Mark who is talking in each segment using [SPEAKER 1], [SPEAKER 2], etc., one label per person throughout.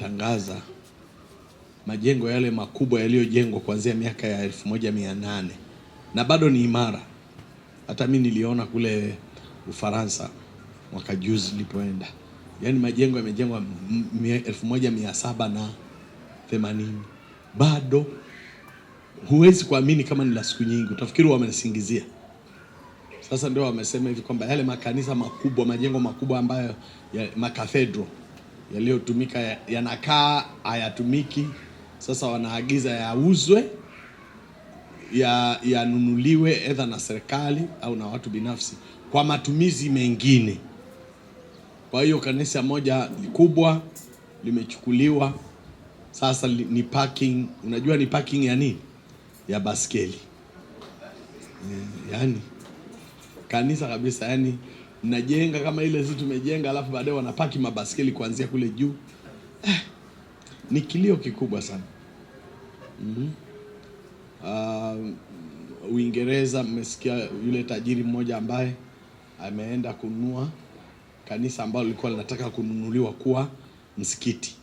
[SPEAKER 1] Tangaza majengo yale makubwa yaliyojengwa kuanzia miaka ya 1800 na bado ni imara. Hata mi niliona kule Ufaransa mwaka juzi nilipoenda, yaani majengo yamejengwa 1780 bado huwezi kuamini kama ni la siku nyingi, utafikiri wamesingizia. Sasa ndio wamesema hivi kwamba yale makanisa makubwa, majengo makubwa ambayo ya makathedro yaliyotumika yanakaa hayatumiki. Sasa wanaagiza yauzwe, yanunuliwe edha na serikali au na watu binafsi kwa matumizi mengine. Kwa hiyo kanisa moja kubwa limechukuliwa sasa ni parking. Unajua ni parking ya nini? Ya baskeli. Yani kanisa kabisa, yani mnajenga kama ile sisi tumejenga, alafu baadaye wanapaki mabaskeli kuanzia kule juu. Ni kilio kikubwa sana. Uingereza mmesikia yule tajiri mmoja ambaye ameenda kununua kanisa ambalo lilikuwa linataka kununuliwa kuwa msikiti,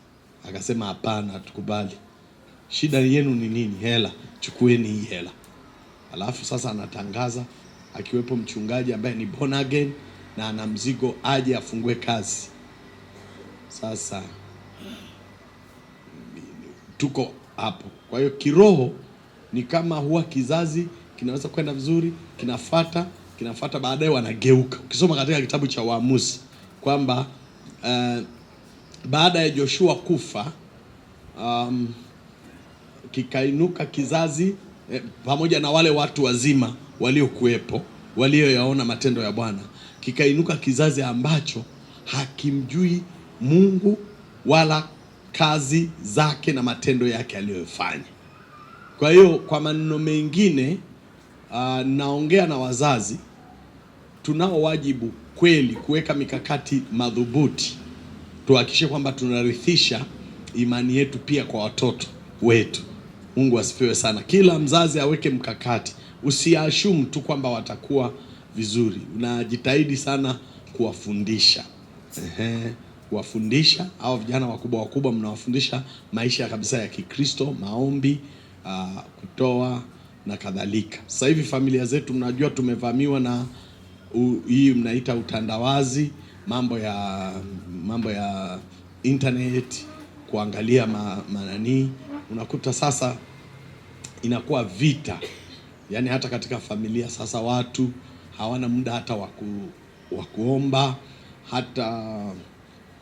[SPEAKER 1] akasema hapana, hatukubali. Shida yenu ni nini? Hela, chukueni hii hela. Alafu sasa anatangaza akiwepo mchungaji ambaye ni born again na ana mzigo aje afungue kazi. Sasa tuko hapo. Kwa hiyo kiroho ni kama huwa kizazi kinaweza kwenda vizuri, kinafata kinafata, baadaye wanageuka. Ukisoma katika kitabu cha Waamuzi kwamba baada ya Joshua kufa kikainuka kizazi pamoja na wale watu wazima waliokuwepo walioyaona matendo ya Bwana, kikainuka kizazi ambacho hakimjui Mungu wala kazi zake na matendo yake aliyofanya. Kwa hiyo kwa maneno mengine, naongea na wazazi, tunao wajibu kweli kuweka mikakati madhubuti tuhakikishe kwamba tunarithisha imani yetu pia kwa watoto wetu. Mungu asifiwe sana. Kila mzazi aweke mkakati, usiashumu tu kwamba watakuwa vizuri. Unajitahidi sana kuwafundisha, ehe, kuwafundisha au vijana wakubwa wakubwa, mnawafundisha maisha kabisa ya Kikristo, maombi, kutoa na kadhalika. Sasa hivi familia zetu mnajua tumevamiwa na hii mnaita utandawazi, mambo ya internet, kuangalia manani, unakuta sasa inakuwa vita, yaani hata katika familia sasa watu hawana muda hata wa kuomba, hata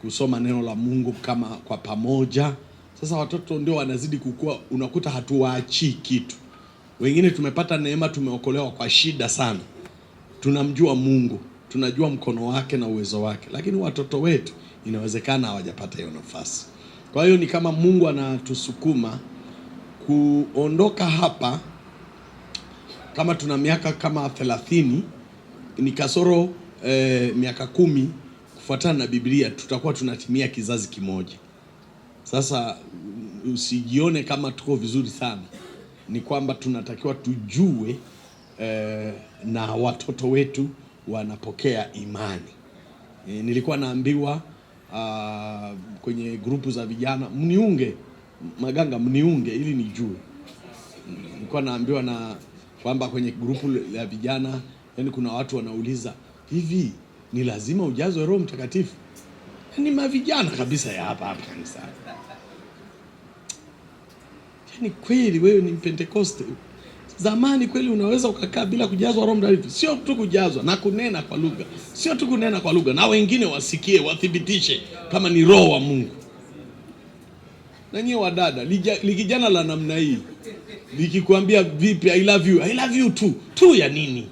[SPEAKER 1] kusoma neno la Mungu kama kwa pamoja. Sasa watoto ndio wanazidi kukua, unakuta hatuwaachii kitu. Wengine tumepata neema, tumeokolewa kwa shida sana, tunamjua Mungu, tunajua mkono wake na uwezo wake, lakini watoto wetu inawezekana hawajapata hiyo nafasi. Kwa hiyo ni kama Mungu anatusukuma kuondoka hapa, kama tuna miaka kama 30 ni kasoro miaka 10 kufuatana na Biblia, tutakuwa tunatimia kizazi kimoja. Sasa usijione kama tuko vizuri sana, ni kwamba tunatakiwa tujue na watoto wetu wanapokea imani. Nilikuwa naambiwa kwenye grupu za vijana, mniunge Maganga, mniunge ili nijue. Nilikuwa naambiwa na kwamba kwenye grupu la vijana, yani kuna watu wanauliza hivi, ni lazima ujazwe Roho Mtakatifu? Ni mavijana kabisa ya hapa hapa kanisani. Yaani kweli wewe ni Mpentekoste? Zamani kweli unaweza ukakaa bila kujazwa Roho Mtakatifu? Sio tu kujazwa na kunena kwa lugha, sio tu kunena kwa lugha na wengine wasikie, wathibitishe kama ni Roho wa Mungu. Na nyie wadada, likijana la namna hii likikwambia vipi I love you, I love you tu tu ya nini?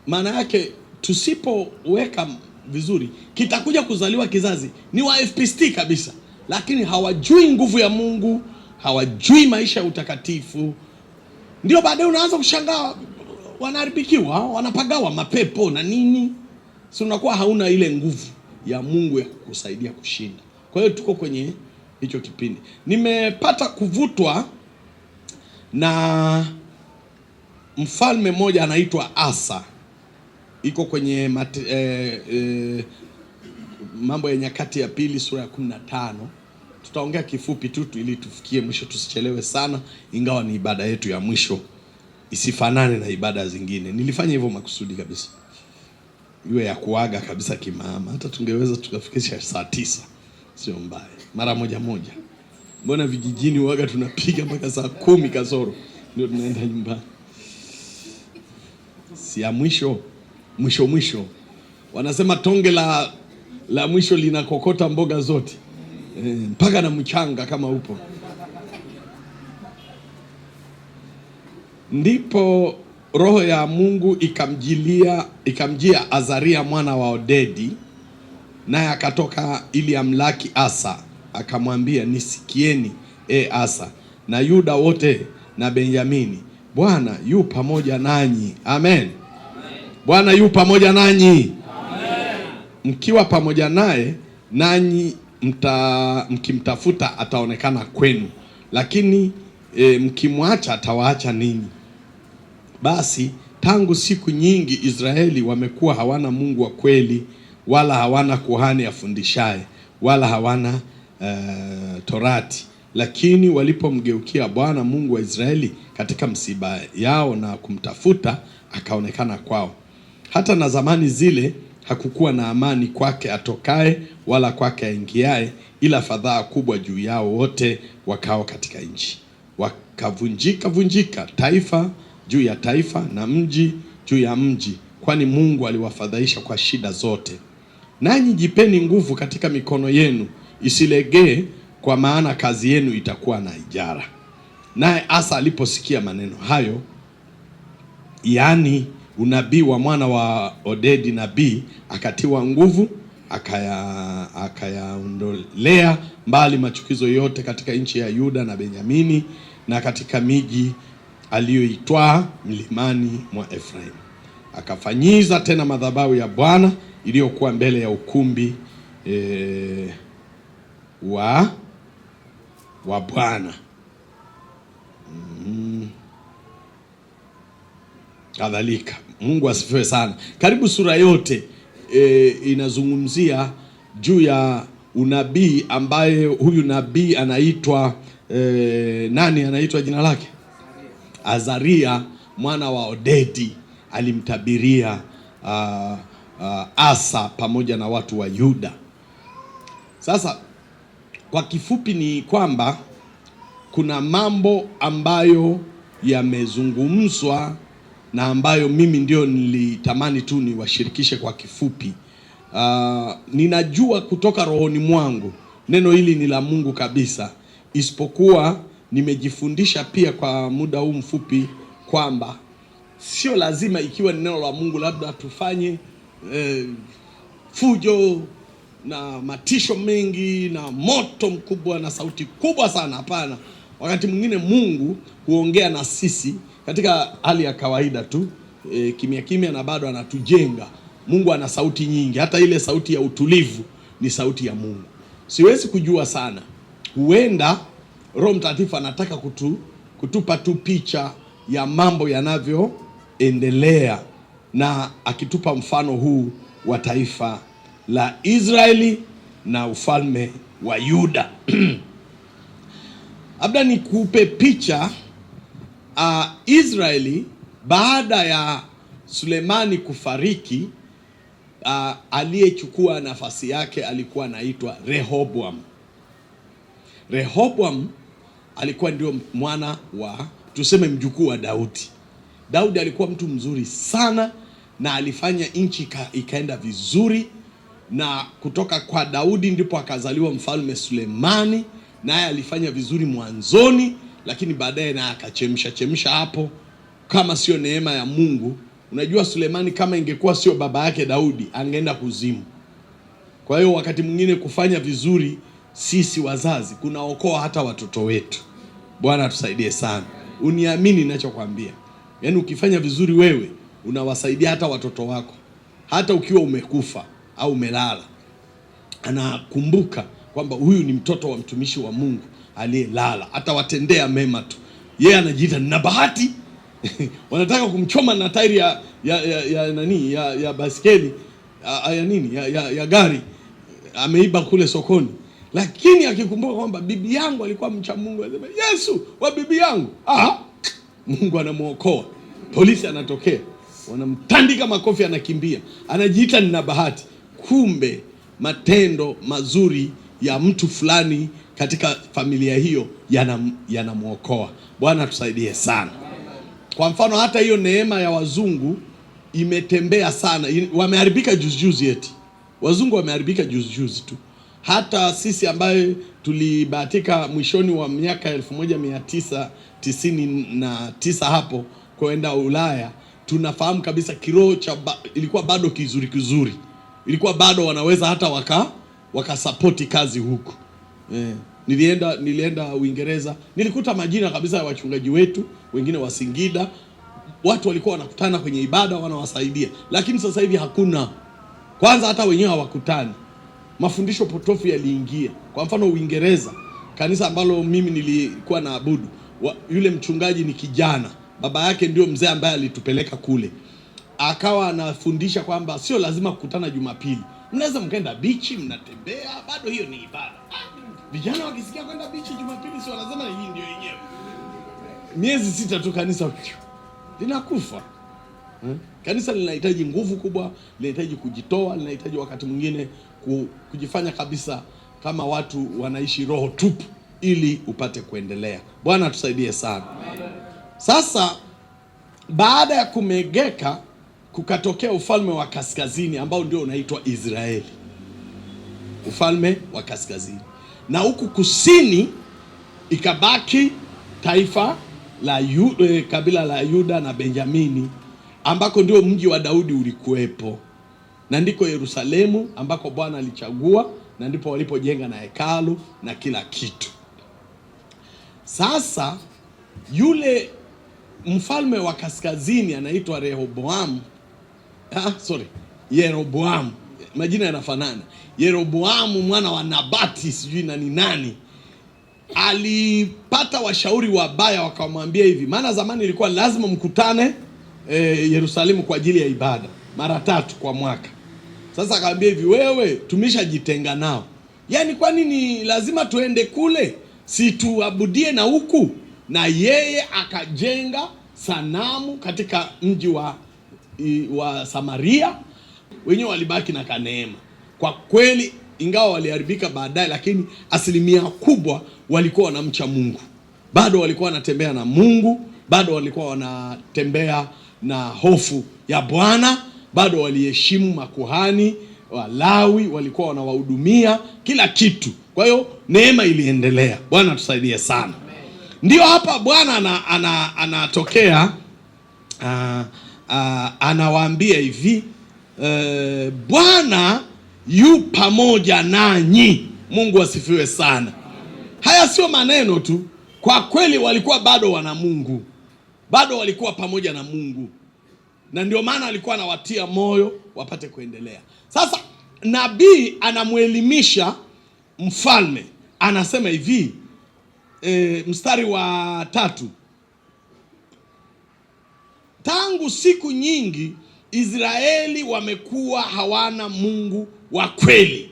[SPEAKER 1] Maana yake tusipoweka vizuri, kitakuja kuzaliwa kizazi ni wa FPCT kabisa, lakini hawajui nguvu ya Mungu, hawajui maisha ya utakatifu. Ndio baadaye unaanza kushangaa wanaharibikiwa, wanapagawa mapepo na nini, si unakuwa hauna ile nguvu ya Mungu ya kukusaidia kushinda. Kwa hiyo tuko kwenye hicho kipindi. Nimepata kuvutwa na mfalme mmoja anaitwa Asa, iko kwenye Mambo ya Nyakati ya Pili sura ya 15. Tutaongea kifupi tu ili tufikie mwisho, tusichelewe sana, ingawa ni ibada yetu ya mwisho, isifanane na ibada zingine. Nilifanya hivyo makusudi kabisa, iwe ya kuaga kabisa kimama. Hata tungeweza tukafikisha saa 9, sio mbaya, mara moja moja. Mbona vijijini waga tunapiga mpaka saa 10 kasoro ndio tunaenda nyumbani. Si ya mwisho mwisho mwisho, wanasema tonge la mwisho linakokota mboga zote, mpaka na mchanga kama upo. Ndipo roho ya Mungu ikamjia Azaria mwana wa Odedi, naye akatoka ili amlaki Asa, akamwambia, nisikieni e Asa na Yuda wote na Benjamini, Bwana yu pamoja nanyi. Amen. Bwana yu pamoja nanyi. Amen. Mkiwa pamoja naye nanyi mkimtafuta ataonekana kwenu, lakini mkimwacha atawaacha ninyi. Basi tangu siku nyingi Israeli wamekuwa hawana Mungu wa kweli, wala hawana kuhani afundishaye, wala hawana torati. Lakini walipomgeukia Bwana Mungu wa Israeli katika msiba yao na kumtafuta, akaonekana kwao. Hata na zamani zile hakukuwa na amani kwake atokaye wala kwake aingiaye, ila fadhaa kubwa juu yao wote wakao katika nchi. Wakavunjika vunjika taifa juu ya taifa na mji juu ya mji, kwani Mungu aliwafadhaisha kwa shida zote. Nanyi jipeni nguvu katika mikono yenu, isilegee, kwa maana kazi yenu itakuwa na ijara. Naye Asa aliposikia maneno hayo, yaani unabii wa mwana wa Odedi nabii, akatiwa nguvu, akayaondolea mbali machukizo yote katika nchi ya Yuda na Benyamini na katika miji aliyoitwaa mlimani mwa Efraim. Akafanyiza tena madhabahu ya Bwana iliyokuwa mbele ya ukumbi wa Bwana. Kadhalika. Mungu asifiwe sana. Karibu sura yote inazungumzia juu ya unabii ambaye huyu nabii anaitwa nani anaitwa jina lake? Azaria mwana wa Odedi alimtabiria Asa pamoja na watu wa Yuda. Sasa kwa kifupi ni kwamba kuna mambo ambayo yamezungumzwa na ambayo mimi ndio nilitamani tu niwashirikishe kwa kifupi. Ninajua kutoka rohoni mwangu neno hili ni la Mungu kabisa, isipokuwa nimejifundisha pia kwa muda huu mfupi kwamba sio lazima ikiwa ni neno la Mungu labda tufanye fujo na matisho mengi na moto mkubwa na sauti kubwa sana. Hapana. Wakati mwingine Mungu huongea na sisi katika hali ya kawaida tu, kimya kimya, na bado anatujenga. Mungu ana sauti nyingi, hata ile sauti ya utulivu ni sauti ya Mungu. Siwezi kujua sana, huenda Roho Mtakatifu anataka kutupa tu picha ya mambo yanavyoendelea, na akitupa mfano huu wa taifa la Israeli na ufalme wa Yuda. Labda nikupe picha. Israeli baada ya Sulemani kufariki, aliyechukua nafasi yake alikuwa anaitwa Rehoboam. Rehoboam alikuwa ndio mwana wa, tuseme mjukuu wa Daudi. Daudi alikuwa mtu mzuri sana na alifanya nchi ikaenda vizuri, na kutoka kwa Daudi ndipo akazaliwa mfalme Sulemani, naye alifanya vizuri mwanzoni, lakini baadaye naye akachemsha chemsha hapo, kama sio neema ya Mungu. Unajua Sulemani kama ingekuwa sio baba yake Daudi angeenda kuzimu. Kwa hiyo wakati mwingine kufanya vizuri sisi wazazi kunaokoa hata watoto wetu. Bwana tusaidie sana. Uniamini ninachokwambia. Yaani ukifanya vizuri wewe unawasaidia hata watoto wako. Hata ukiwa umekufa au umelala, anakumbuka kwamba huyu ni mtoto wa mtumishi wa Mungu aliyelala, atawatendea mema tu. Yeye anajiita na bahati. Wanataka kumchoma na tairi ya nani ya baskeli ya nini ya gari. Ameiba kule sokoni, lakini akikumbuka kwamba bibi yangu alikuwa mcha Mungu, anasema Yesu wa bibi yangu. Mungu anamuokoa. Polisi anatokea, wanamtandika makofi, anakimbia, anajiita nina bahati. Kumbe matendo mazuri ya mtu fulani katika familia hiyo yanamuokoa. Bwana tusaidie sana. Kwa mfano hata hiyo neema ya wazungu imetembea sana. Wameharibika juzi juzi eti. Wazungu wameharibika juzi juzi tu. Hata sisi ambaye tulibahatika mwishoni wa miaka 1999 hapo kwenda Ulaya, tunafahamu kabisa kiroho cha ilikuwa bado kizuri kizuri. Ilikuwa bado wanaweza hata wakasapoti kazi huku. Nilienda Uingereza, nilikuta majina kabisa ya wachungaji wetu, wengine wa Singida. Watu walikuwa wanakutana kwenye ibada wanawasaidia. Lakini sasa hivi hakuna. Kwanza hata wenyewe hawakutani. Mafundisho potofu yaliingia. Kwa mfano Uingereza, kanisa ambalo mimi nilikuwa naabudu, yule mchungaji ni kijana, baba yake ndio mzee ambaye alitupeleka kule. Akawa anafundisha kwamba sio lazima kukutana Jumapili. Mnaweza mkaenda bichi, mnatembea, bado hiyo ni ibada. Vijana wakisikia kwenda bichi Jumapili si wanasema hii ndio yenyewe. Miezi 6 tu kanisa linakufa. Kanisa linahitaji nguvu kubwa, linahitaji kujitoa, linahitaji wakati mwingine kujifanya kabisa kama watu wanaishi roho tupu ili upate kuendelea. Bwana tusaidie sana. Sasa baada ya kumegeka kukatokea ufalme wa kaskazini ambao ndio unaitwa Israeli. Ufalme wa kaskazini. Na huku kusini ikabaki taifa la kabila la Yuda na Benjamini, ambako ndio mji wa Daudi ulikuwepo. Na ndiko Yerusalemu ambako Bwana alichagua, na ndipo walipojenga na hekalu na kila kitu. Sasa yule mfalme wa kaskazini anaitwa Rehoboam. Yeroboam. Majina yanafanana. Yeroboamu mwana wa Nabati sijui nani nani alipata washauri wabaya, wakamwambia hivi, maana zamani ilikuwa lazima mkutane Yerusalemu kwa ajili ya ibada mara 3 kwa mwaka. Sasa akamwambia hivi, wewe tumeshajitenga nao, yaani kwa nini lazima tuende kule? Si tuabudie na huku? Na yeye akajenga sanamu katika mji wa Samaria. Wenyewe walibaki na kaneema. Kwa kweli ingawa waliharibika baadaye, lakini asilimia kubwa walikuwa wanamcha Mungu. Bado walikuwa wanatembea na Mungu, bado walikuwa wanatembea na hofu ya Bwana, bado waliheshimu makuhani, Walawi walikuwa wanawahudumia kila kitu. Kwa hiyo neema iliendelea. Bwana tusaidie sana. Ndio hapa Bwana anatokea, anawaambia hivi, Bwana yu pamoja nanyi. Mungu asifiwe sana. Haya sio maneno tu. Kwa kweli walikuwa bado wana Mungu. Bado walikuwa pamoja na Mungu. Na ndio maana alikuwa anawatia moyo wapate kuendelea. Sasa nabii anamuelimisha mfalme. Anasema hivi, mstari wa 3. Tangu siku nyingi Israeli wamekuwa hawana Mungu wa kweli.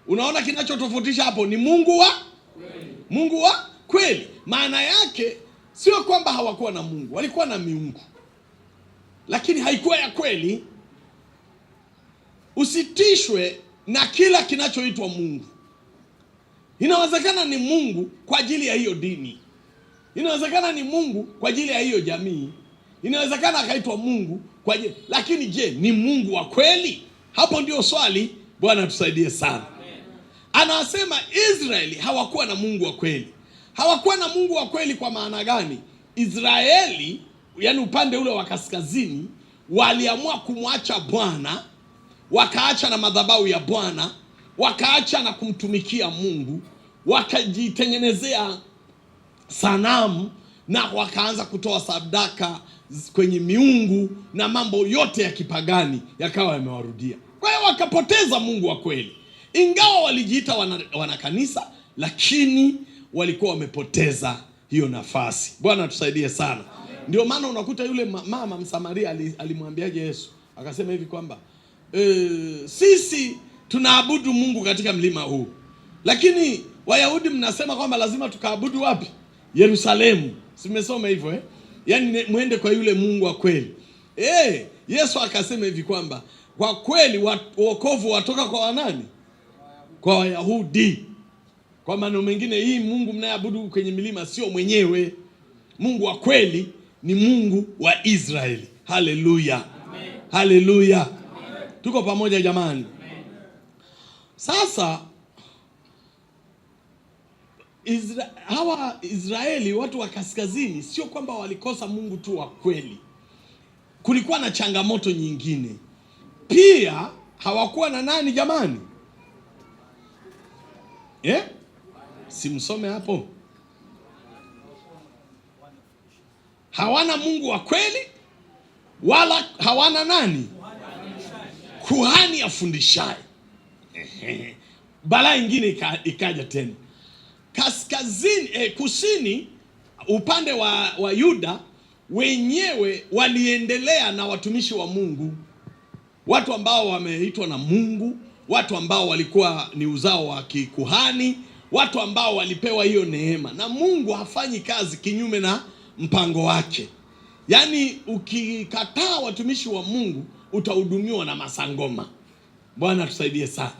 [SPEAKER 1] Unaona kinachotofautisha hapo ni Mungu wa kweli. Mungu wa kweli. Maana yake sio kwamba hawakuwa na Mungu, walikuwa na miungu, lakini haikuwa ya kweli. Usitishwe na kila kinachoitwa Mungu. Inawezekana ni Mungu kwa ajili ya hiyo dini. Inawezekana ni Mungu kwa ajili ya hiyo jamii. Inawezekana akaitwa Mungu kwa ajili, lakini je, ni Mungu wa kweli? Hapo ndio swali. Bwana tusaidie sana. Anasema Israeli hawakuwa na Mungu wa kweli. Hawakuwa na Mungu wa kweli kwa maana gani? Israeli, yani upande ule wa kaskazini, waliamua kumwacha Bwana, wakaacha na madhabahu ya Bwana, wakaacha na kumtumikia Mungu, wakajitengenezea sanamu na wakaanza kutoa sadaka kwenye miungu na mambo yote ya kipagani yakawa yamewarudia. Kwa hiyo wakapoteza Mungu wa kweli. Ingawa walijiita wana kanisa, lakini walikuwa wamepoteza hiyo nafasi. Bwana tusaidie sana. Ndio maana unakuta yule mama Msamaria alimwambiaje Yesu? Akasema hivi kwamba sisi Tunaabudu Mungu katika mlima huu, lakini Wayahudi mnasema kwamba lazima tukaabudu wapi? Yerusalemu. Simesoma hivyo eh? Yaani mwende kwa yule Mungu wa kweli. Yesu akasema hivi kwamba kwa kweli wokovu watoka kwa wanani? Kwa Wayahudi. Kwa maneno mengine, hii Mungu mnayeabudu kwenye milima sio mwenyewe. Mungu wa kweli ni Mungu wa Israeli. Haleluya. Haleluya. Tuko pamoja jamani? Amen. Sasa hawa Israeli, watu wa kaskazini, sio kwamba walikosa Mungu tu wa kweli. Kulikuwa na changamoto nyingine. Pia hawakuwa na nani jamani? Simsome hapo. Hawana Mungu wa kweli wala hawana nani? Kuhani afundishaye. Balaa ingine ikaja tena. Kaskazini, kusini upande wa Yuda wenyewe waliendelea na watumishi wa Mungu, watu ambao wameitwa na Mungu, watu ambao walikuwa ni uzao wa kikuhani, watu ambao walipewa hiyo neema. Na Mungu hafanyi kazi kinyume na mpango wake. Yaani ukikataa watumishi wa Mungu utahudumiwa na masangoma. Bwana tusaidie sana.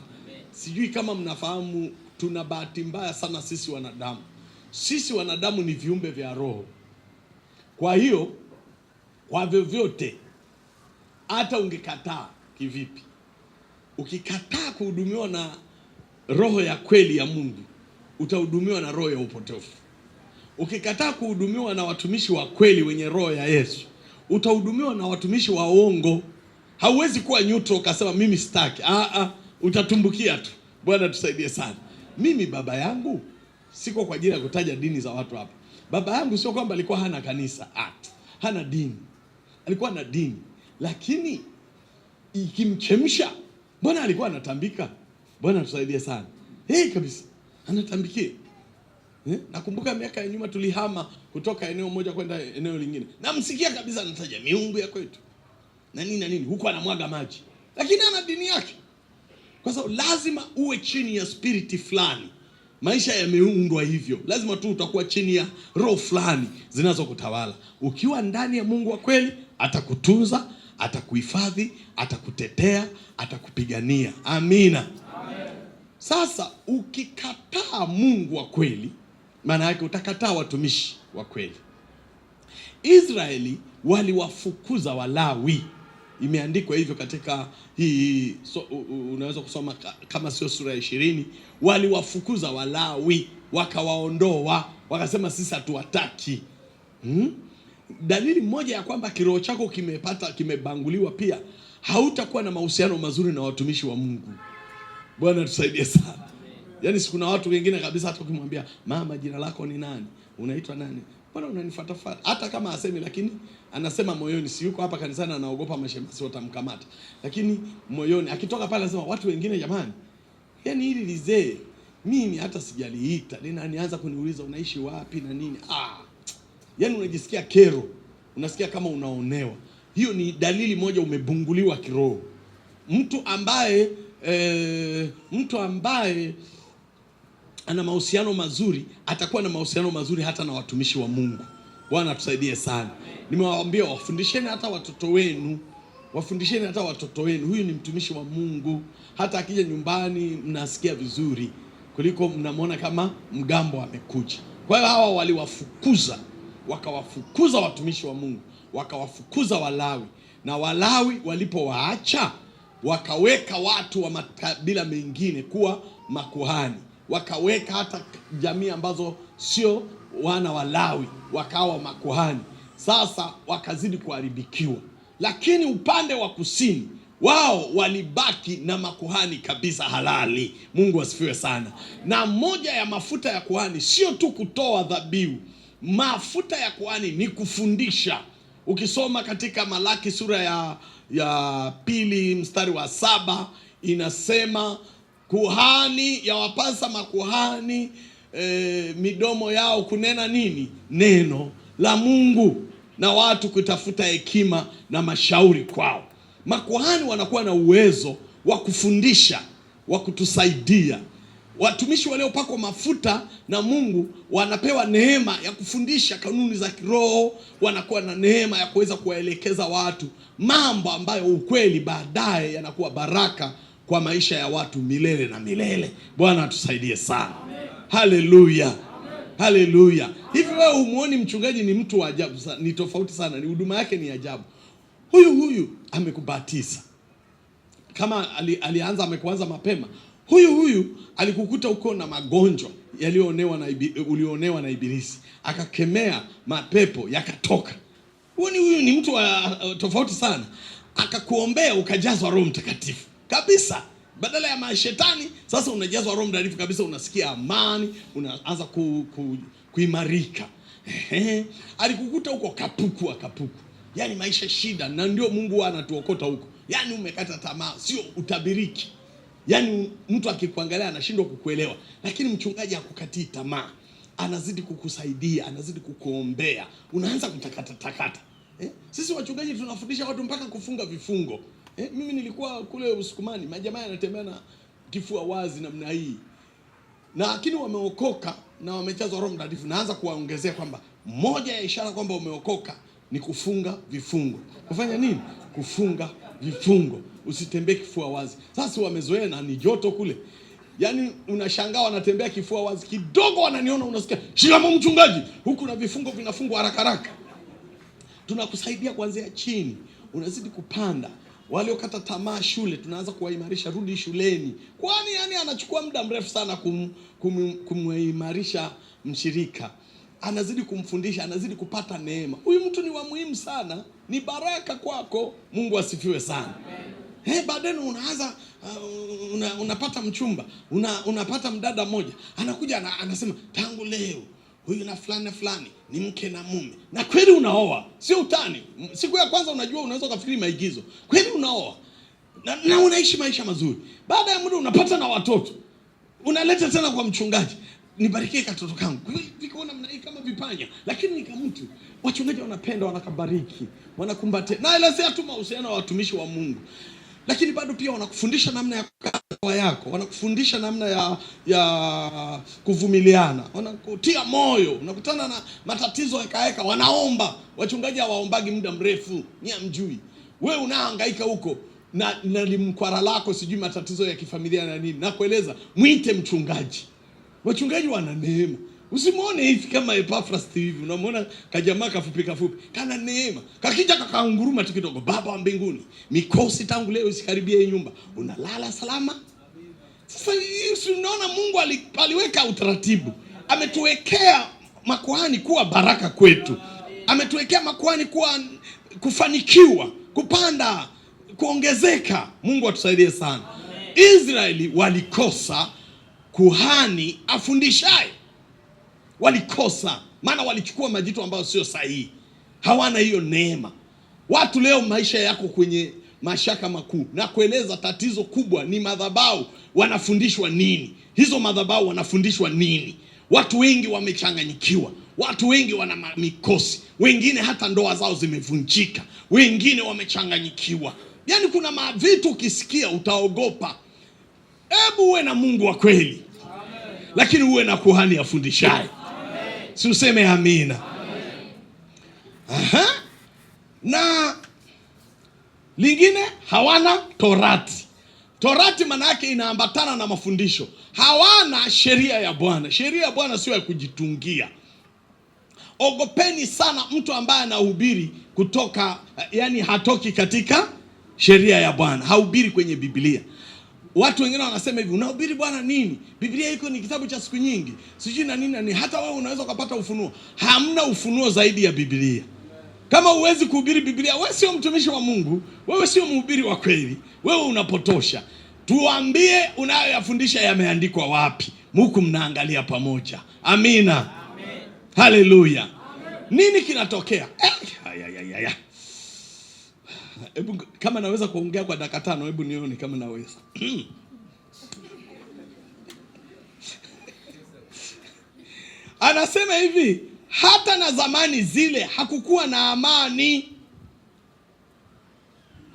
[SPEAKER 1] Sijui kama mnafahamu, tuna bahati mbaya sana sisi wanadamu. Sisi wanadamu ni viumbe vya roho. Kwa hiyo kwa vyovyote, hata ungekataa kivipi, ukikataa kuhudumiwa na roho ya kweli ya Mungu, utahudumiwa na roho ya upotofu. Ukikataa kuhudumiwa na watumishi wa kweli wenye roho ya Yesu, utahudumiwa na watumishi wa uongo. Hauwezi kuwa neutral ukasema mimi sitaki. Utatumbukia tu. Bwana tusaidie sana. Mimi baba yangu, siko kwa ajili ya kutaja dini za watu hapa. Baba yangu sio kwamba alikuwa hana kanisa, hana dini. Alikuwa na dini, lakini ikimchemsha, Bwana alikuwa anatambika. Bwana tusaidie sana. Kabisa. Anatambikia. Nakumbuka miaka ya nyuma tulihama kutoka eneo moja kwenda eneo lingine. Namsikia kabisa anataja miungu ya kwetu. Na nini na nini, huko anamwaga maji. Lakini ana dini yake. Kwa sababu lazima uwe chini ya spiriti fulani. Maisha yameundwa hivyo. Lazima tu utakuwa chini ya roho fulani zinazokutawala. Ukiwa ndani ya Mungu wa kweli, atakutunza, atakuhifadhi, atakutetea, atakupigania. Amina. Amen. Sasa ukikataa Mungu wa kweli, maana yake utakataa watumishi wa kweli. Israeli waliwafukuza Walawi. Imeandikwa hivyo katika hii, unaweza kusoma kama sio sura ya 20. Waliwafukuza Walawi, wakawaondoa, wakasema sisi hatuwataki. Dalili moja ya kwamba kiroho chako kimebanguliwa pia, hautakuwa na mahusiano mazuri na watumishi wa Mungu. Bwana tusaidie sana. Yaani kuna watu wengine kabisa hata ukimwambia mama jina lako ni nani? Unaitwa nani? Bwana unanifuatafuata. Hata kama hasemi, lakini anasema moyoni. Si yuko hapa kanisani anaogopa mashemasi watamkamata. Lakini moyoni akitoka pale anasema watu wengine jamani, yaani hili lizee mimi hata sijaliita. Linanianza kuniuliza unaishi wapi na nini. Yaani unajisikia kero. Unasikia kama unaonewa. Hiyo ni dalili moja umebunguliwa kiroho. Mtu ambaye ana mahusiano mazuri atakuwa na mahusiano mazuri hata na watumishi wa Mungu. Bwana tusaidie sana. Nimewaambia wafundisheni hata watoto wenu. Wafundisheni hata watoto wenu. Huyu ni mtumishi wa Mungu. Hata akija nyumbani mnasikia vizuri kuliko mnamwona kama mgambo amekuja. Kwa hiyo hawa waliwafukuza, wakawafukuza watumishi wa Mungu, wakawafukuza Walawi. Na Walawi walipowaacha, wakaweka watu wa makabila mengine kuwa makuhani. Wakaweka hata jamii ambazo sio wana wa Lawi wakawa makuhani. Sasa wakazidi kuharibikiwa. Lakini upande wa kusini wao walibaki na makuhani kabisa halali. Mungu asifiwe sana. Na moja ya mafuta ya kuhani sio tu kutoa dhabihu. Mafuta ya kuhani ni kufundisha. Ukisoma katika Malaki sura ya 2 mstari wa 7 inasema kuhani yawapasa makuhani midomo yao kunena nini? Neno la Mungu, na watu kutafuta hekima na mashauri kwao. Makuhani wanakuwa na uwezo wa kufundisha, wa kutusaidia. Watumishi waliopakwa mafuta na Mungu wanapewa neema ya kufundisha kanuni za kiroho, wanakuwa na neema ya kuweza kuwaelekeza watu mambo ambayo ukweli baadaye yanakuwa baraka kwa maisha ya watu milele na milele. Bwana atusaidie sana. Haleluya, haleluya. Hivi wewe humuoni mchungaji ni mtu wa ajabu sana, ni tofauti sana, ni huduma yake ni ajabu. Huyu amekubatiza kama alianza amekuanza mapema. Huyu alikukuta uko na magonjwa yaliyoonewa na ulionewa na ibilisi, akakemea mapepo yakatoka. Huyu ni mtu wa tofauti sana. Akakuombea ukajazwa Roho Mtakatifu kabisa. Badala ya mashetani sasa unajazwa Roho Mtakatifu kabisa, unasikia amani, unaanza kuimarika. Alikukuta huko kapuku. Yaani maisha shida, na ndio Mungu anatuokota huko. Yaani umekata tamaa, sio utabiriki. Yaani mtu akikuangalia anashindwa kukuelewa, lakini mchungaji hakukatii tamaa. Anazidi kukusaidia, anazidi kukuombea. Unaanza kutakata takata. Sisi wachungaji tunafundisha watu mpaka kufunga vifungo. Mimi nilikuwa kule Usukumani, majamaa yanatembea na kifua wazi namna hii. Na lakini wameokoka na wamejazwa Roho Mtakatifu. Naanza kuwaongezea kwamba moja ya ishara kwamba umeokoka ni kufunga vifungo. Kufanya nini? Kufunga vifungo. Usitembee kifua wazi. Sasa wamezoea na ni joto kule. Yaani unashangaa wanatembea kifua wazi. Kidogo wananiona unasikia, "Shikamoo mchungaji." Huku na vifungo vinafungwa haraka haraka. Tunakusaidia kuanzia chini. Unazidi kupanda. Waliokata tamaa shule tunaanza kuwaimarisha, rudi shuleni. Kwani yani anachukua muda mrefu sana kumuimarisha mshirika. Anazidi kumfundisha, anazidi kupata neema. Huyu mtu ni wa muhimu sana, ni baraka kwako. Mungu asifiwe sana. Baadaye unaanza unapata mchumba, unapata mdada mmoja. Anakuja anasema tangu leo huyu na fulani na fulani ni mke na mume. Na kweli unaoa, sio utani. Siku ya kwanza unajua unaweza kufikiri maigizo. Kweli unaoa. Na unaishi maisha mazuri. Baada ya muda unapata na watoto. Unaleta tena kwa mchungaji. Nibarikie katoto kangu. Vikaona mna kama vipanya, lakini ni kama mtu. Wachungaji wanapenda, wanakabariki, wanakumbatia. Na elezea tu mahusiano ya watumishi wa Mungu. Lakini bado pia wanakufundisha namna ya kukaa yako, wanakufundisha namna ya kuvumiliana, wanakutia moyo. Unakutana na matatizo yakaeka, wanaomba. Wachungaji hawaombagi muda mrefu, ni amjui. Wewe unahangaika huko na limkwara lako, sijui matatizo ya kifamilia na nini. Nakueleza, mwite mchungaji. Wachungaji wana neema. Usimuone hivi kama Epafras hivi, unamuona kajamaa kafupi kafupi, kana neema. Kakija kakaunguruma tu kidogo, Baba wa mbinguni, mikosi tangu leo isikaribie hii nyumba. Unalala salama. Sasa unaona Mungu aliweka utaratibu. Ametuwekea makuhani kuwa baraka kwetu. Ametuwekea makuhani kuwa kufanikiwa, kupanda, kuongezeka. Mungu atusaidie sana. Israeli walikosa kuhani afundishaye. Walikosa, maana walichukua majitu ambayo sio sahihi. Hawana hiyo neema. Watu leo maisha yako kwenye mashaka makuu. Na kueleza tatizo kubwa ni madhabahu. Wanafundishwa nini? Hizo madhabahu wanafundishwa nini? Watu wengi wamechanganyikiwa. Watu wengi wana mikosi. Wengine hata ndoa zao zimevunjika. Wengine wamechanganyikiwa. Yaani kuna mavitu ukisikia utaogopa. Hebu uwe na Mungu wa kweli. Amen. Lakini uwe na kuhani afundishaye. Si useme amina. Aha. Na lingine, hawana torati. Torati maana yake inaambatana na mafundisho. Hawana sheria ya Bwana. Sheria ya Bwana sio ya kujitungia. Ogopeni sana mtu ambaye anahubiri kutoka, yani hatoki katika sheria ya Bwana, hahubiri kwenye Biblia. Watu wengine wanasema hivi, unahubiri Bwana nini? Biblia iko ni kitabu cha siku nyingi, sijui na nini na nini. Hata wewe unaweza kupata ufunuo. Hamna ufunuo zaidi ya Biblia. Kama huwezi kuhubiri Biblia, wewe sio mtumishi wa Mungu, wewe sio mhubiri wa kweli, wewe unapotosha. Tuambie unayoyafundisha yameandikwa wapi? Muku mnaangalia pamoja. Amina. Amen. Haleluya. Nini kinatokea? Hebu kama naweza kuongea kwa dakika 5, hebu nione kama naweza. Anasema hivi, hata na zamani zile hakukuwa na amani.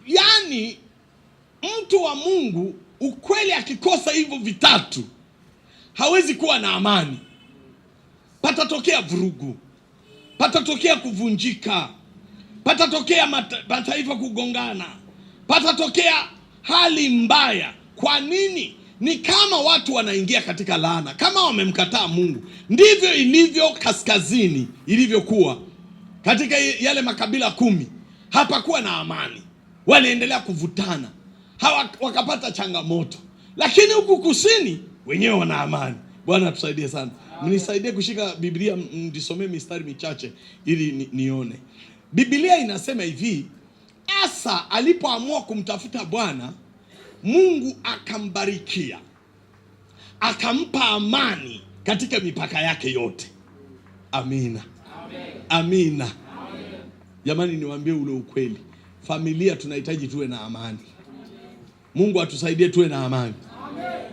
[SPEAKER 1] Yaani mtu wa Mungu Ukweli akikosa hivyo vitatu hawezi kuwa na amani. Patatokea vurugu, patatokea kuvunjika, patatokea mataifa kugongana, patatokea hali mbaya. Kwa nini? Ni kama watu wanaingia katika laana, kama wamemkataa Mungu. Ndivyo ilivyo kaskazini ilivyokuwa katika yale makabila 10. Hapakuwa na amani, waliendelea kuvutana, wakapata changamoto. Lakini huku kusini wenyewe wana amani. Bwana atusaidie sana. Mnisaidie kushika Biblia, mnisomee mistari michache ili nione. Biblia inasema hivi, Asa alipoamua kumtafuta Bwana, Mungu akambarikia, akampa amani katika mipaka yake yote. Amina. Amen. Amina. Amen. Jamani, niwaambie ule ukweli, familia tunahitaji tuwe na amani. Mungu atusaidie tuwe na amani. Amen.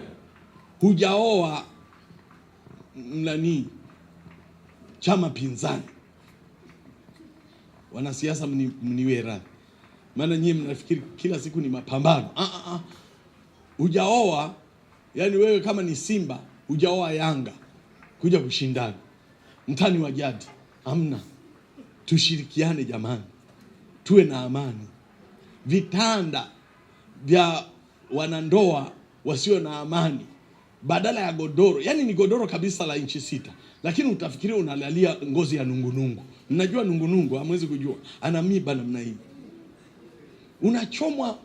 [SPEAKER 1] Hujaoa nani chama pinzani, wanasiasa mniwe radhi, maana nyie mnafikiri kila siku ni mapambano. Hujaoa, yani wewe kama ni Simba hujaoa Yanga kuja kushindana mtani wa jadi, hamna. Tushirikiane jamani, tuwe na amani. Vitanda vya wanandoa wasio na amani, badala ya godoro, yani ni godoro kabisa la inchi 6, lakini utafikiria unalalia ngozi ya nungunungu. Mnajua nungunungu? Hamwezi kujua, ana miba namna hii. Unachomwa,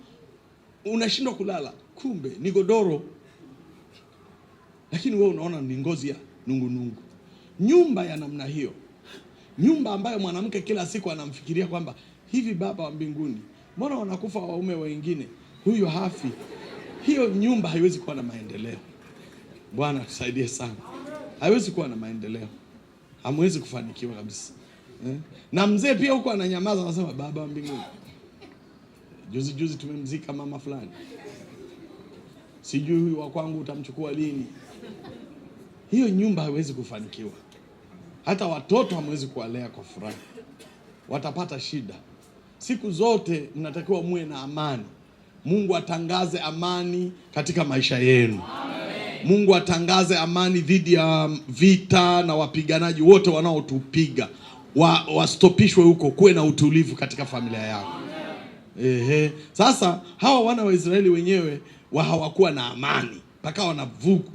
[SPEAKER 1] unashindwa kulala, kumbe ni godoro, lakini wewe unaona ni ngozi ya nungunungu. Nyumba ya namna hiyo, nyumba ambayo mwanamke kila siku anamfikiria kwamba hivi, Baba wa mbinguni, mbona wanakufa waume wengine, huyu hafi? Hiyo nyumba haiwezi kuwa na maendeleo. Bwana tusaidie sana. Haiwezi kuwa na maendeleo, hamwezi kufanikiwa kabisa. Na mzee pia huko ananyamaza, anasema Baba wa mbinguni, juzi juzi tumemzika mama fulani, sijui huyu wa kwangu utamchukua lini. Hiyo nyumba haiwezi kufanikiwa. Hata watoto hamwezi kuwalea kwa furaha, watapata shida. Siku zote mnatakiwa muwe na amani. Mungu atangaze amani katika maisha yenu. Amen. Mungu atangaze amani dhidi ya vita na wapiganaji wote wanaotupiga, wastopishwe huko, kuwe na utulivu katika familia yako. Ehe. Sasa hawa wana wa Israeli wenyewe hawakuwa na amani, mpaka wana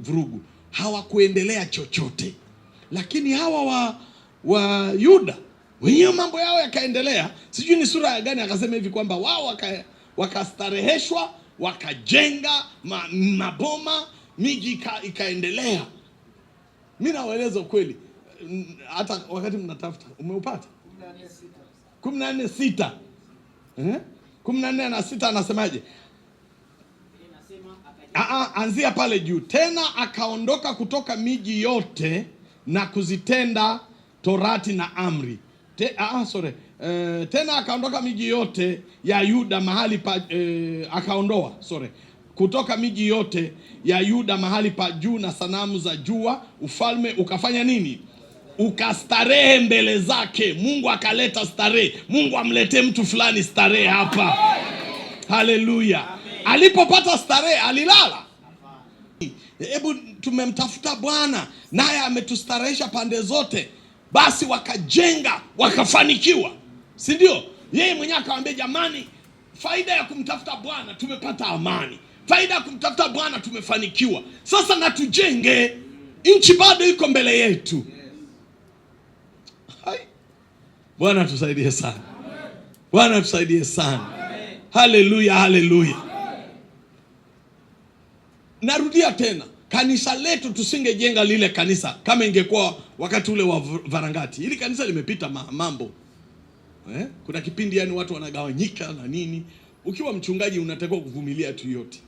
[SPEAKER 1] vurugu, hawakuendelea chochote. Lakini hawa wa Yuda wenyewe mambo yao yakaendelea. Sijui ni sura ya gani akasema hivi kwamba wao wakastareheshwa, wakajenga maboma, miji ikaendelea. Mimi nawaeleza ukweli, hata wakati mnatafuta umeupata 14:6. 14:6 anasemaje? Anzia pale juu. Tena akaondoka kutoka miji yote na kuzitenda torati na amri. Tena akaondoka miji yote ya Yuda mahali pa kutoka miji yote ya Yuda mahali pa juu na sanamu za jua. Ufalme ukafanya nini? Ukastarehe mbele zake. Mungu akaleta starehe. Mungu amletee mtu fulani starehe hapa. Haleluya. Alipopata starehe alilala. Hebu tumemtafuta Bwana naye ametustarehesha pande zote. Basi wakajenga wakafanikiwa, si ndio? Yeye mwenyewe akawaambia, jamani, faida ya kumtafuta Bwana tumepata amani, faida ya kumtafuta Bwana tumefanikiwa. Sasa na tujenge, nchi bado iko mbele yetu. Hai. Bwana tusaidie sana. Bwana tusaidie sana. Haleluya, haleluya. Narudia tena, kanisa letu tusingejenga lile kanisa kama ingekuwa wakati ule wa Varangati. Hili kanisa limepita mambo. Kuna kipindi yani watu wanagawanyika na nini. Ukiwa mchungaji unatakiwa kuvumilia tu yote.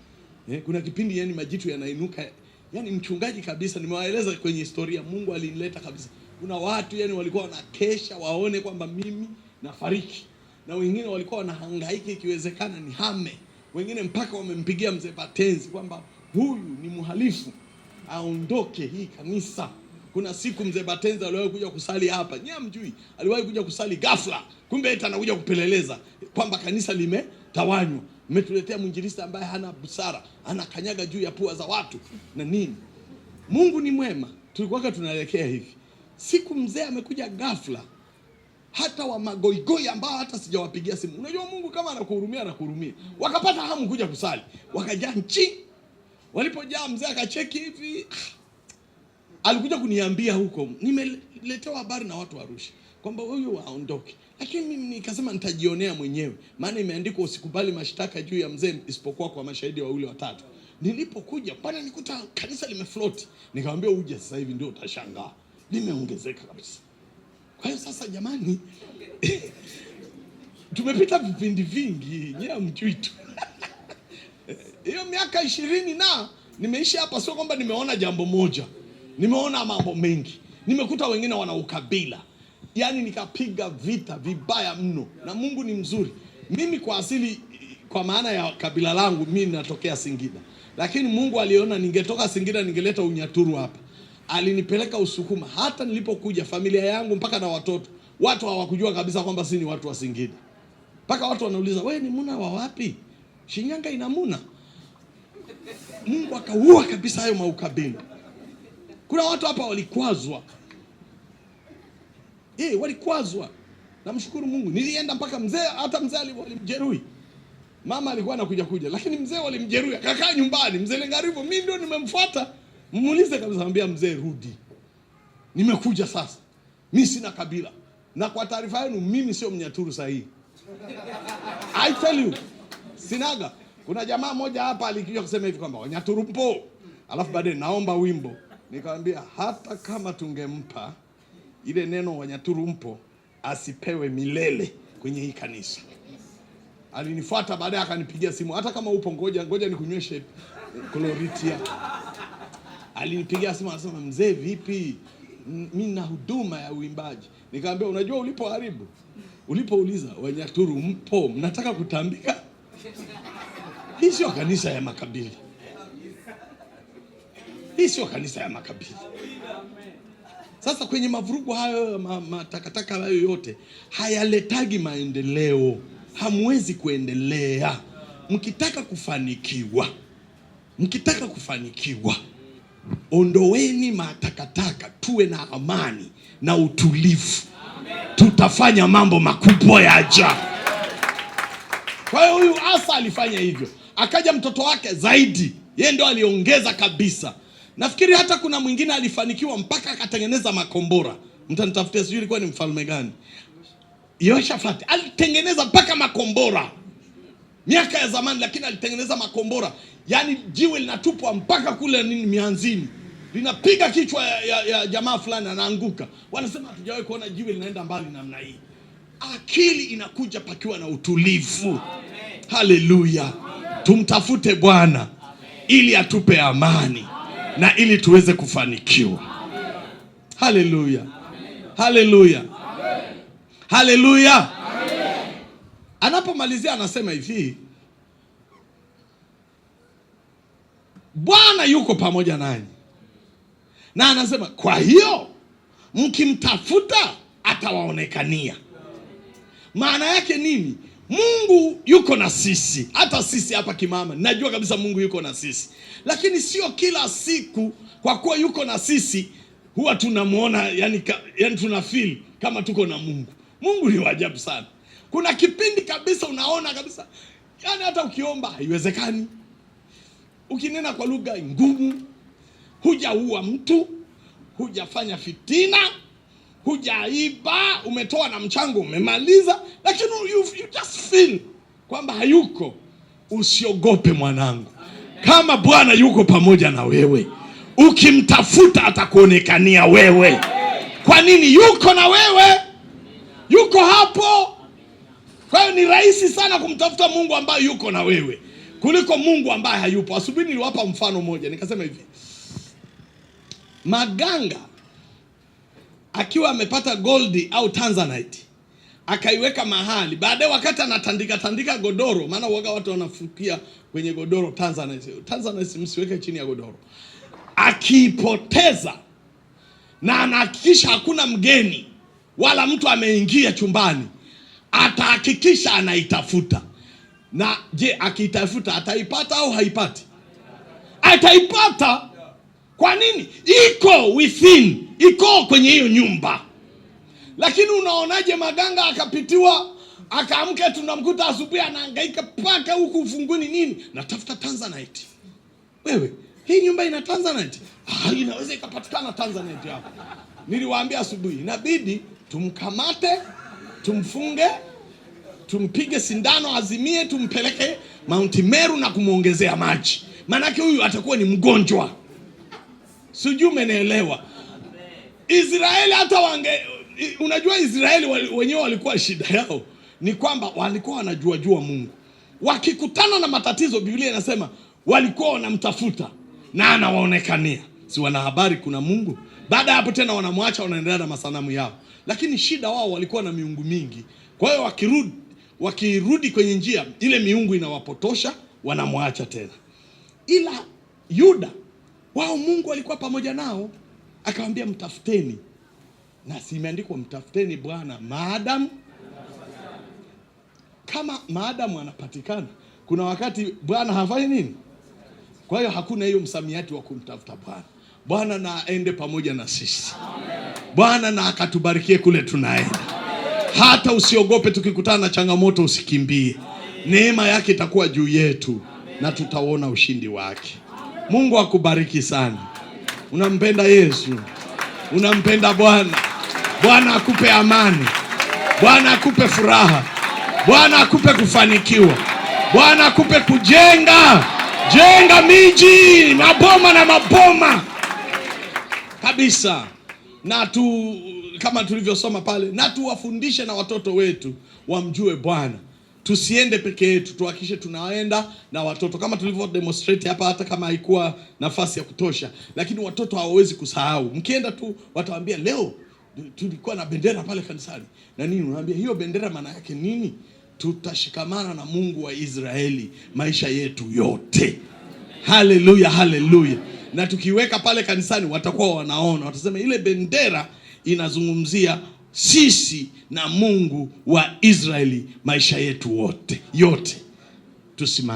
[SPEAKER 1] Kuna kipindi yani majitu yanainuka. Yani mchungaji kabisa, nimewaeleza kwenye historia, Mungu alinileta kabisa. Kuna watu yani walikuwa wanakesha waone kwamba mimi nafariki. Na wengine walikuwa wanahangaika ikiwezekana ni hame. Wengine mpaka wamempigia mzee Patenzi kwamba huyu ni mhalifu, aondoke hii kanisa. Kuna siku mzee Batenzi aliwahi kuja kusali hapa, nyie hamjui, aliwahi kuja kusali ghafla, kumbe eti anakuja kupeleleza kwamba kanisa limetawanywa. Mmetuletea mwinjilisti ambaye hana busara, anakanyaga juu ya pua za watu na nini. Mungu ni mwema, tulikuwa tunaelekea hivi. Siku mzee amekuja ghafla, hata wa magoigoi ambao hata sijawapigia simu. Unajua Mungu kama anakuhurumia anakuhurumia. Wakapata hamu kuja kusali, wakajaa nchi. Walipojaa mzee akacheki hivi, alikuja kuniambia huko, nimeletewa habari na watu wa Arusha kwamba huyu aondoke, lakini mimi nikasema nitajionea mwenyewe, maana imeandikwa usikubali mashtaka juu ya mzee isipokuwa kwa mashahidi wawili watatu. Nilipokuja bwana, nikuta kanisa limefloti, nikamwambia uje sasa hivi ndio utashangaa, limeongezeka kabisa. Kwa hiyo sasa, jamani, tumepita vipindi vingi, nyewe hamjui tu. Hiyo miaka 20 na nimeishi hapa, sio kwamba nimeona jambo moja, nimeona mambo mengi. Nimekuta wengine wana ukabila, yaani nikapiga vita vibaya mno, na Mungu ni mzuri. Mimi kwa asili, kwa maana ya kabila langu, mimi natokea Singida, lakini Mungu aliona ningetoka Singida ningeleta unyaturu hapa, alinipeleka Usukuma. Hata nilipokuja familia yangu mpaka na watoto, watu hawakujua kabisa kwamba si ni watu wa Singida, mpaka watu wanauliza wewe ni muna wa wapi? Shinyanga ina muna? Mungu akaua kabisa hayo maukabila. Kuna watu hapa walikwazwa, walikwazwa. Namshukuru Mungu, nilienda mpaka mzee, hata mzee walimjeruhi. Mama alikuwa anakuja kuja, lakini mzee walimjeruhi, akakaa nyumbani. Mzee Lengarivo, mimi ndio nimemfuata, muulize kabisa, mwambia mzee rudi, nimekuja sasa, mimi sina kabila. Na kwa taarifa yenu, mimi sio Mnyaturu sahihi. I tell you, sinaga. Kuna jamaa moja hapa alikuja kusema hivi kwamba Wanyaturu mpo, alafu baadaye naomba wimbo. Nikamwambia hata kama tungempa ile neno Wanyaturu mpo asipewe milele kwenye hii kanisa. Alinifuata baadaye akanipigia simu, hata kama upo ngoja ngoja nikunyweshe kloritia. Alinipigia simu anasema, mzee vipi, mimi na huduma ya uimbaji. Nikamwambia unajua ulipoharibu, ulipouliza Wanyaturu mpo, mnataka kutambika? Hii sio kanisa ya makabila. Hii sio kanisa ya makabila. Sasa kwenye mavurugu hayo, matakataka hayo yote hayaletagi maendeleo. Hamwezi kuendelea. Mkitaka kufanikiwa, mkitaka kufanikiwa, ondoweni matakataka, tuwe na amani na utulivu. Tutafanya mambo makubwa ya ajabu. Kwa hiyo huyu Asa alifanya hivyo, akaja mtoto wake zaidi, yeye ndo aliongeza kabisa. Nafikiri hata kuna mwingine alifanikiwa mpaka akatengeneza makombora. Mtanitafutia, sijui ilikuwa ni mfalme gani. Yehoshafati alitengeneza mpaka makombora miaka ya zamani, lakini alitengeneza makombora, yaani jiwe linatupwa mpaka kule nini mianzini, linapiga kichwa ya jamaa fulani, anaanguka. Wanasema hatujawahi kuona jiwe linaenda mbali namna hii. Akili inakuja pakiwa na utulivu. Haleluya! Tumtafute Bwana ili atupe amani na ili tuweze kufanikiwa. Haleluya, haleluya, haleluya. Anapomalizia anasema hivi, Bwana yuko pamoja nanyi, na anasema kwa hiyo mkimtafuta atawaonekania. Maana yake nini? Mungu yuko na sisi. Hata sisi hapa Kimama najua kabisa Mungu yuko na sisi, lakini sio kila siku. Kwa kuwa yuko na sisi huwa tunamuona, yani tuna feel kama tuko na Mungu. Mungu ni wa ajabu sana. Kuna kipindi kabisa unaona kabisa, yani hata ukiomba haiwezekani, ukinena kwa lugha ngumu, hujaua mtu, hujafanya fitina, hujaiba, umetoa na mchango umemaliza, lakini you just feel kwamba hayuko. Usiogope mwanangu, kama Bwana yuko pamoja na wewe, ukimtafuta atakuonekania wewe. Kwa nini? Yuko na wewe, yuko hapo. Kwa hiyo ni rahisi sana kumtafuta Mungu ambaye yuko na wewe kuliko Mungu ambaye hayupo. Asubuhi niliwapa mfano mmoja, nikasema hivi, Maganga akiwa amepata goldi au tanzanite akaiweka mahali, baadaye wakati anatandika tandika godoro, maana uoga watu wanafukia kwenye godoro tanzanite, tanzanite msiweke chini ya godoro, akiipoteza na anahakikisha hakuna mgeni wala mtu ameingia chumbani, atahakikisha anaitafuta. Na je, akiitafuta ataipata au haipati? Ataipata. Kwa nini? Iko within, iko kwenye hiyo nyumba. Lakini unaonaje Maganga akapitiwa, akaamka, tunamkuta asubuhi anahangaika mpaka huku ufunguni nini, natafuta Tanzanite. Wewe, hii nyumba ina Tanzanite? Ah, inaweza ikapatikana Tanzanite hapo. Niliwaambia asubuhi, inabidi tumkamate, tumfunge, tumpige sindano azimie, tumpeleke Mount Meru na kumwongezea maji, maanake huyu atakuwa ni mgonjwa. Sijui umenielewa. Israeli hata wange, unajua Israeli wenyewe walikuwa shida yao ni kwamba walikuwa wanajua jua Mungu. Wakikutana na matatizo, Biblia inasema walikuwa wanamtafuta na anawaonekania. Si wana habari kuna Mungu? Baada ya hapo tena wanamwacha, wanaendelea na masanamu yao. Lakini shida wao walikuwa na miungu mingi. Kwa hiyo wakirudi kwenye njia ile, miungu inawapotosha, wanamwacha tena. Ila Yuda wao Mungu alikuwa pamoja nao, akawaambia mtafuteni, na si imeandikwa mtafuteni Bwana maadamu, kama maadamu anapatikana. Kuna wakati Bwana hafanyi nini? Kwa hiyo hakuna hiyo msamiati wa kumtafuta Bwana. Bwana na aende pamoja na sisi. Bwana na akatubarikie kule tunaenda. Hata usiogope tukikutana na changamoto, usikimbie. Neema yake itakuwa juu yetu na tutaona ushindi wake. Mungu akubariki sana. Unampenda Yesu? Unampenda Bwana? Bwana akupe amani. Bwana akupe furaha. Bwana akupe kufanikiwa. Bwana akupe kujenga. Jenga miji, maboma na maboma kabisa. Na tu kama tulivyosoma pale, na tuwafundishe na watoto wetu wamjue Bwana. Tusiende peke yetu, tuhakikishe tunaenda na watoto kama tulivyo demonstrate hapa, hata kama haikuwa nafasi ya kutosha, lakini watoto hawawezi kusahau. Mkienda tu watawaambia leo tulikuwa na bendera pale kanisani na nini, unaambia hiyo bendera maana yake nini? Tutashikamana na Mungu wa Israeli maisha yetu yote. Haleluya, haleluya. Na tukiweka pale kanisani watakuwa wanaona, watasema ile bendera inazungumzia sisi na Mungu wa Israeli maisha yetu wote yote. Tusimame.